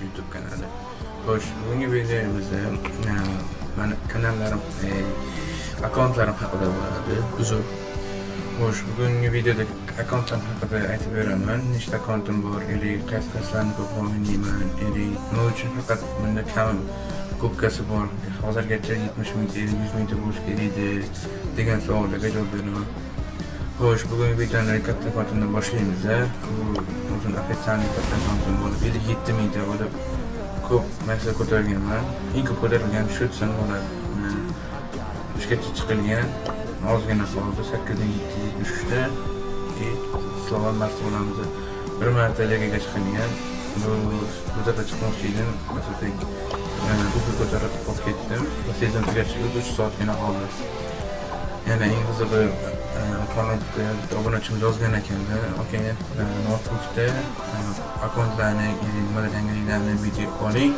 YouTube kanali. Xo'sh, bugungi videomizda mani kanallarim, akkauntlarim haqida bo'ladi. Uzr. Xo'sh, bugungi videoda akkauntlarim haqida aytib beraman. Nechta akkauntim bor, или qaysi qaysilarini ko'p o'ynayman, или nima uchun faqat bunda kam губка si bor, hozirgacha 70 mingta или 100 mingta bo'lishi kerak edi degan savollarga javob beraman. Xo'sh, bugungi videoni katta akkauntimdan boshlaymiz. Bu o'zim официальный katta akkauntim bo'lib, 57 mingta bo'lib, ko'p narsa ko'targanman. Eng ko'p ko'tarilgan shu desam bo'ladi. Uchgacha chiqilgan, ozgina qoldi, 8773 ta. И Slovan Mars bo'lamiz. Bir marta ligaga chiqilgan. Bu safar chiqmoqchi edim. Masalan, губка ko'tarib olib ketdim. Va sezon tugashiga 3 soatgina qoldi. Yana eng qizig'i, kommentda bitta obunachimiz yozgan ekanda, aka, noutbukda akkauntlarni или nimadir yangiliklarni video oling,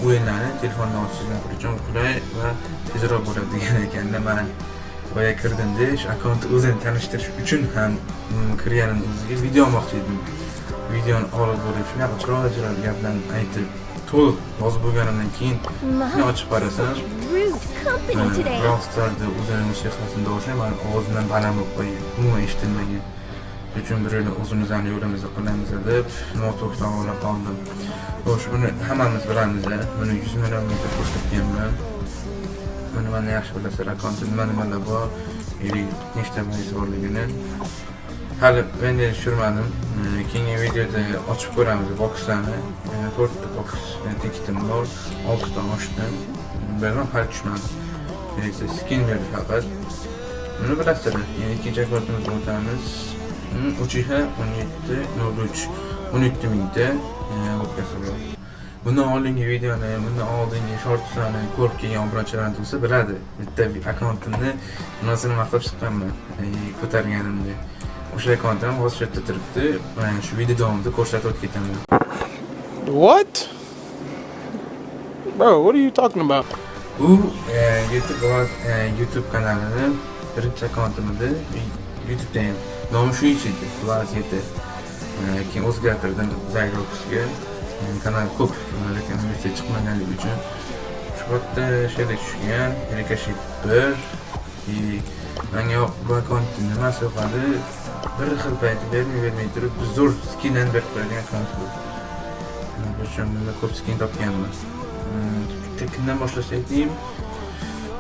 o'yinlarni telefondan ochishingiz uchun qulay va tezroq bo'ladi degan ekanda. Man boya kirdimda, shu akkauntni o'zini tanishtirish uchun ham kirganim o'ziga video olmoqchi edim. Videoni olib bo'lib, shunaqa chiroyli chiroyli gaplarni aytib, to'liq yozib bo'lganimdan keyin shuni ochib qarasam, Rude company today. Brawl Stars'da o'zini musiqasini tovushi mani ovozimdan baland bo'lib qolgan, umuman eshitilmagan. Shuning uchun bir yo'la o'zimizni yo'limizni qilamiz deb noutbukdan olib qoldim. Xo'sh, buni hammamiz bilamiz, buni 100 million mingta ko'rsatganman. Buni mana yaxshi bilasizlar, akkauntda nima nimalar bor, или nechta maysi borligini. Hali men tushirmadim. Keyingi videoda ochib ko'ramiz bokslarni. To'rtta boks tiketim bor, oltita ochdim. Bilmam, hali tushmadi. Neyse, skin berdi faqat. Buni bilasizlar. Endi ikkinchi akkauntimizga o'tamiz. Uchiha 17 03, 17 mingta губка si bor. Bundan oldingi videoni, bundan oldingi shortslarni ko'rib kelgan obunachilarimiz bo'lsa biladi. Bitta akkauntimni nimasini maqtab chiqqanman, ko'targanimda. O'sha akkauntim hozir shu yerda turibdi. Mana shu video davomida ko'rsatib o'tib ketaman. What? Bro, what are you talking about? Bu YouTube kanalini birinchi akkauntim edi. YouTube'da ham nomi shu edi, Vlad 7. Keyin o'zgartirdim Zyroxga. Kanal ko'p rekomendatsiya chiqmaganligi uchun. Shu paytda shu yerga tushgan Ricochet 1 и menga yo'q, bu akkauntni nimasi yoqadi? Bir xil payti bermay bermay turib zo'r skindan berib qo'yadigan akkaunt bu. Uchun bunda ko'p skin topganman. Bitta kimdan boshlasak deyim?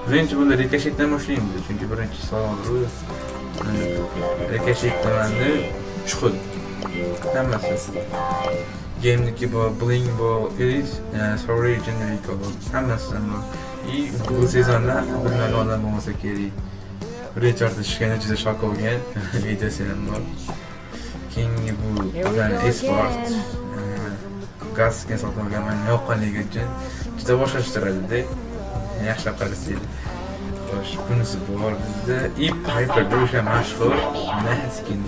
Birinchi bunda Ricochetdan boshlaymiz, chunki birinchi savol bu. Ricochetda manda uch xil hammasi. Game'niki bor, Bling bor, Elite, Sorry Generico bor. Hammasidan bor. И bu sezonda bilmagan odam bo'lmasa kerak. Birinchi marta tushganda juda shok bo'lgan videosi ham bor. Keyingi bu bizani esport gaz skin sotib olganman yoqqanligi uchun juda boshqacha turadida. Yaxshilab qarasanglar. Xo'sh, bunisi bor bizda. И Piper, bu o'sha mashhur mecha skin.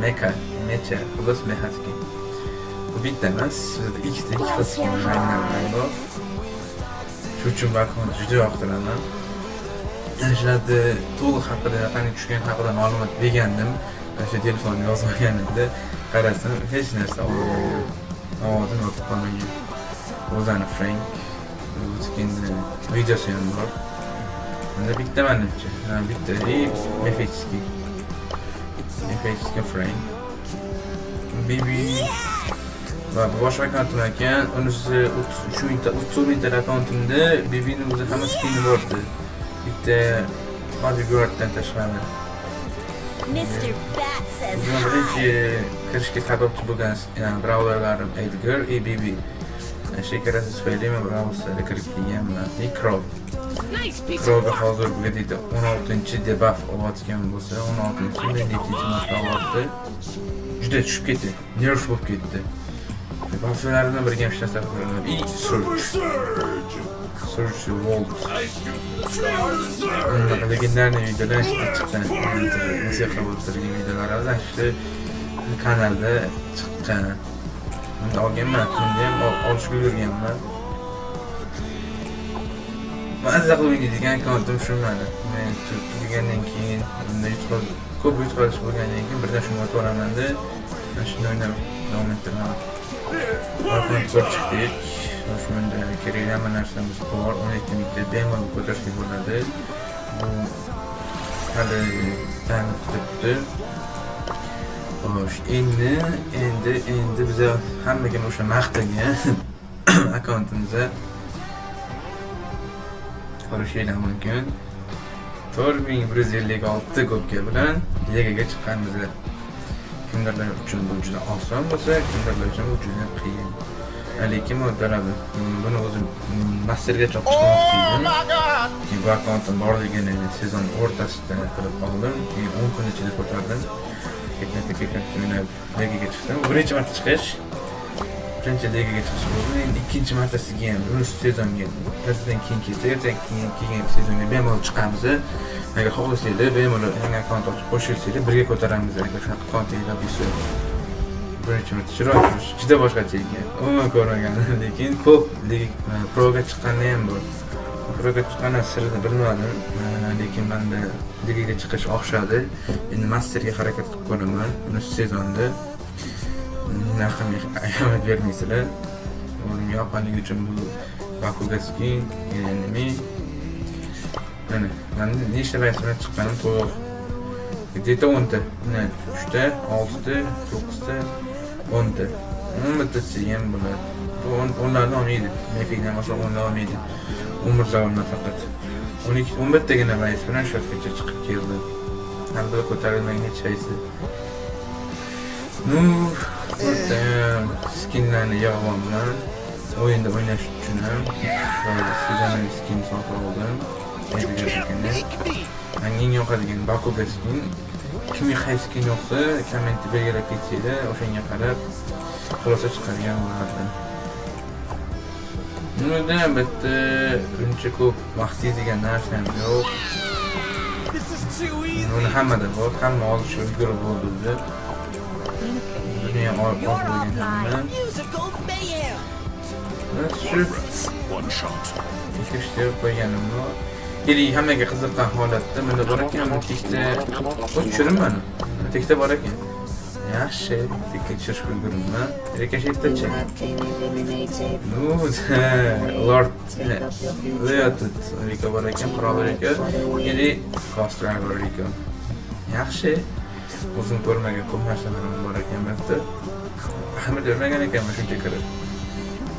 Mecha, mecha, xullas mecha skin. Bu bitta emas, bizda ikkita, ikki xil skin ranglar bilan bor. Shu uchun bu akkauntni juda yoqtiraman. Ana shularni to'liq haqida, qanday tushgan haqida ma'lumot bergandim. O'sha telefonni yozmaganimda qarasam, hech narsa olmagan. Ovozim yotib qolmagan. O'zani Frank bu skinni videosi ham bor. Bunda bitta manimcha. Ha, bitta и мифический. Мифический Frank. Bibi va bu boshqa akkauntim ekan. Unisi 33 mingta, 34 mingta akkauntimda Bibini o'zi hamma skini bor edi. Bitta bodyguarddan tashqari. Mr. Bat says O'zim hi. birinchi kirishga sababchi bo'lgan brawlerlarim Edgar и Bibi. Shu ikkalasi tufayli men Brawl Starsga kirib kelganman. И Crow. Crowga hozir где-то 16 debuff olayotgan bo'lsa, 16 nechinchi marta olyapti. Juda tushib ketdi. Nerf bo'lib ketdi. Bufflar bilan birga ham ishlasa bo'ladi. И Surge. Surge Volt. Unaqa легендарный videolar ishda chiqqan. Musiqa bo'lib turgan videolar shu kanalda chiqqan. Bunda olganman, bunda ham olishga ulgurganman. Mazza qilib o'ynaydigan akkauntim shu mani. Men tugagandan keyin, bunda ko'p yutqazish bo'lgandan keyin birdan shunga o'tib olamanda. Mana shuni o'ynab davom ettiraman. Akkaunt ko'rib chiqdik. Shunda kerakli hamma narsamiz bor. 17 mingta bemalol ko'tarishga bo'ladi. Bu hali tanib turibdi. Xo'sh, endi biza hammaga o'sha maqtagan akkauntimizni ko'rishinglar mumkin. 4156 gobka bilan ligaga chiqqanmiz. Kimdirlar uchun bu juda oson bo'lsa, kimdirlar uchun bu juda qiyin. Lekin buni o'zim masterga chopishmoqchi edim. Keyin bu akkauntim borligini sezon o'rtasida bilib oldim. Keyin 10 kun ichida ko'tardim. Ketma-ket o'ynab ligaga chiqdim. Birinchi marta chiqish. Birinchi ligaga chiqish bo'ldi. Endi ikkinchi martasiga ham bu sezonga ertadan keyin kelsa, ertadan keyin kelgan sezonga bemalol chiqamiz. Agar xohlasanglar, bemalol yangi akkaunt ochib qo'shilsanglar, birga ko'taramiz. Agar shunaqa akkauntinglar bo'lsa. Birinchi marta chiroyli, juda boshqacha ekan. Umuman ko'rmagandim, lekin ko'p proga chiqqani ham bor. Proga chiqqani sirini bilmadim, lekin menda ligaga chiqish o'xshadi. Endi masterga harakat qilib ko'raman buni sezonda. Narximga ahamiyat bermaysizlar. O'zim yoqqanligi uchun bu Bakuga skin, nima? Mana, menda nechta bays bilan chiqqanim to'liq. Где-то 10 ta. Mana 3 ta, 6 ta, 9 ta, 10 ta. 10 bittasi ham bo'ladi. Bu 10larni olmaydi. Mefikdan boshqa 10lar olmaydi. 11lar olmaydi faqat. 12, 11 tagina bays bilan shu yergacha chiqib keldi. Hamda ko'tarilmagan hech qaysi. Nu, burada skinlarni yig'yapman. O'yinda o'ynash uchun ham sezonli skin sotib oldim. Menga eng yoqadigan Bakuga skin. Kimga qaysi skin yoqsa, kommentda belgilab ketsanglar, o'shanga qarab xulosa chiqargan bo'lardim. Bunda bitta uncha ko'p vaqt degan narsam yo'q. Buni hammada bor, hamma hozir shu ulgurib bo'ldi o'zi. Buni ham olib bo'lgan hamma. Shu ikkita qo'yganim bor. Keling, hammaga qiziqqan holatda bunda bor ekan, buni tekda tushiribman. Tekda bor ekan. Yaxshi, tekka tushirishga ulguribman. Rikoshetdachi. Nu, Lord Leotit Riko bor ekan, Qirol Riko. Или Ghost Driver Riko. Yaxshi. O'zim ko'rmagan ko'p narsalarim bor ekan bu yerda. Ahamiyat bermagan ekanman shuncha kirib.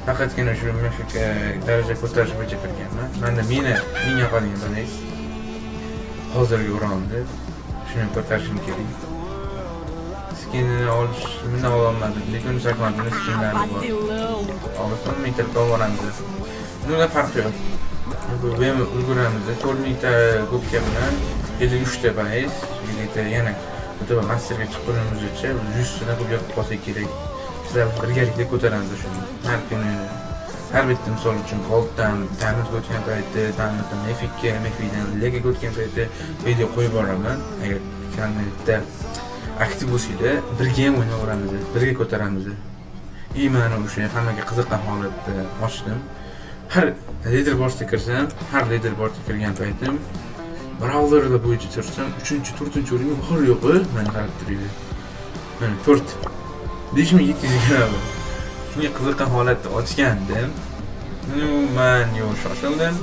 Faqatgina shu mefika daraja ko'tarish bo'yicha kirganman. Menda meni eng yoqadigan bilis hozirgi uronni shuni ko'tarishim kerak. Skinini olish, buni ololmadim, lekin sakmanini skinlari bor. Olsam mingta olamiz. Bunda farqi yo'q. Bu bemalol ulguramiz. 4000 ta gubka bilan 53 ta bayis, где-то yana o'ta masterga chiqqunimizgacha 100 tadan ko'p yotib qolsa kerak. Sizlar birgalikda ko'taramiz shuni. Har kuni, har bitta misol uchun Golddan Diamondga o'tgan paytda, Diamonddan Mefikka, Mefikdan Legaga o'tgan paytda video qo'yib boraman. Agar kanalda aktiv bo'lsanglar, birga ham o'ynayveramiz, birga ko'taramiz. Mana o'sha hammaga qiziqqan holatda ochdim. Har leaderboardga kirsam, har leaderboardga kirgan paytim brawlerlar bo'yicha tursam, 3-4 o'ringa bor yo'qi, mana qarab turinglar. Mana 4 5700 gram. Shunga qiziqqan holatda ochgandim. Nu, man yo'q shoshildim.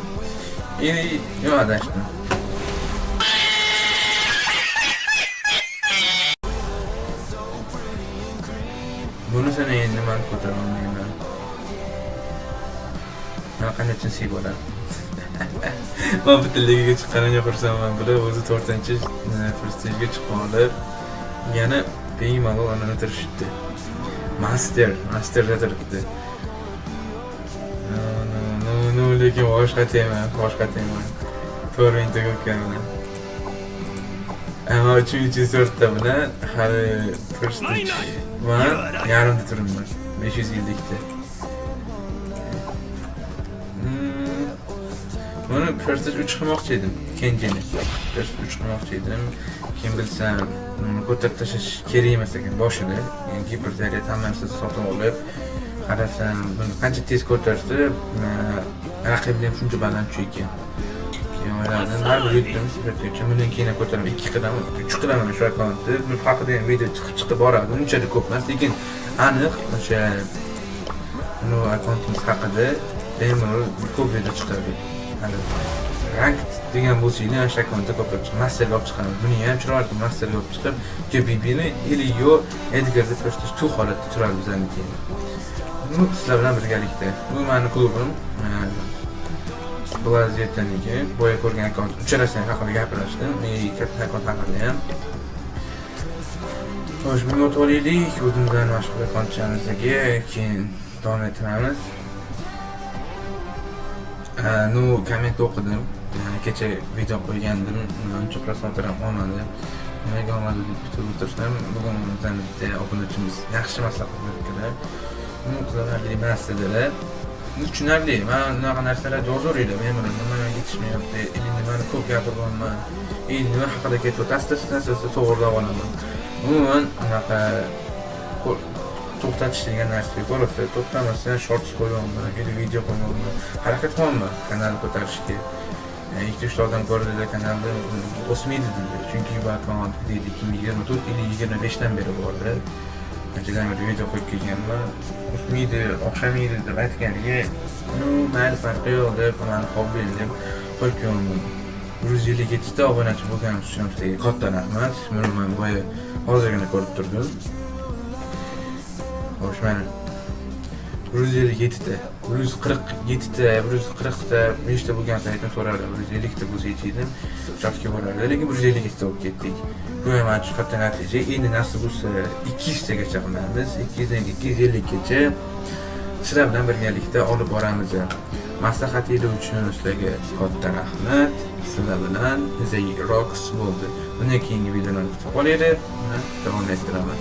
Yo'q adashdim. Bunisini endi man ko'tara olmayman. Mana qanday jinsiy bo'ladi. Man bitta ligaga chiqqanimga xursandman, bular o'zi 4-chi prestijga chiqib olib, yana bemalol ana o'tirishibdi. Masterda turibdi. No, lekin boshqa tema, boshqa tema. 4000 ta ko'pgan. Ammo 3304 ta bilan hali prestij man yarimda turibman. 550 ta. Buni prestij 3 qilmoqchi edim, Kenjini. Prestij 3 qilmoqchi edim. Kim bilsam, uni ko'tarib tashlash kerak emas ekan boshida. Ya'ni giperzaryad hamma narsani sotib olib, qarasam, buni qancha tez ko'tarsa, raqibni ham shuncha baland tushar ekan. Keyin o'yladim. Baribir yutdim. Yutguncha bundan keyin ham ko'taraman. 2 qilaman, 3 qilaman shu akkauntni. Bu haqida ham video chiqib chiqib boradi. Unchalik ko'p emas, lekin aniq o'sha ну akkauntimiz haqida bemalol ko'p video chiqadi. Hali rank degan bo'lsanglar, o'sha akkauntda ko'proq chiqadi. Masterga olib chiqamiz. Buni ham chiroyli masterga olib chiqib, Bibini или yo Edgarda просто shu holatda turadi bizaniki. Bu sizlar bilan birgalikda. Bu meni klubim. Blazetniki. Boya ko'rgan akkaunt uchalasini haqida gapirishdim. Katta akkaunt haqida ham. Xo'sh, bunga o'tib olaylik. O'zimizdan mashhur akkauntchamizdagi keyin davom ettiramiz. Ну, komment o'qidim. Kecha video qo'ygandim, uncha просмотр ham olmadi. Nimaga olmadi deb kutib o'tirsam, bugun bizani bitta obunachimiz yaxshi maslahat beribdilar. Ну, qiziqarli emas dedilar. Tushunarli. Man unaqa narsalar yozaveringlar. Men buni nima yetishmayapti, или nimani ko'p gapiryapman, или nima haqida ketyapti, asta asta to'g'irlab olaman. Umuman unaqa to'xtatish degan narsa yo'q. To'g'risi, to'xtamasdan shorts qo'yyapman, или video qo'yyapman. Harakat qilyapman kanalni ko'tarishga. Ikkita uchta odam ko'rdida, kanalda o'smaydi dedi. Chunki bu akkaunt deydi 2024 или 25 dan beri borda. Anchadan beri video qo'yib kelganman. O'smaydi, o'xshamaydi deb aytganiga, ну, mayli, farqi yo'q deb, mani hobbim deb qo'yib kelganman. 157 ta obunachi bo'lganimiz uchun sizlarga katta rahmat. Buni man boya hozirgina ko'rib turdim. Xo'sh, mana 157 ta, 147 ta, 140 ta, nechta bo'lgan saytni so'rardim. 150 ta bo'lsa dedim, chotga borardi, lekin 152 ta bo'lib ketdik. Bu ham ancha katta natija. Endi nasib bo'lsa 200 tagacha qilamiz. 200 dan 250 gacha sizlar bilan birgalikda olib boramiz. Maslahatingiz uchun sizlarga katta rahmat. Sizlar bilan The Rocks bo'ldi. Bundan keyingi videolarni kutib qolinglar. Davom ettiraman.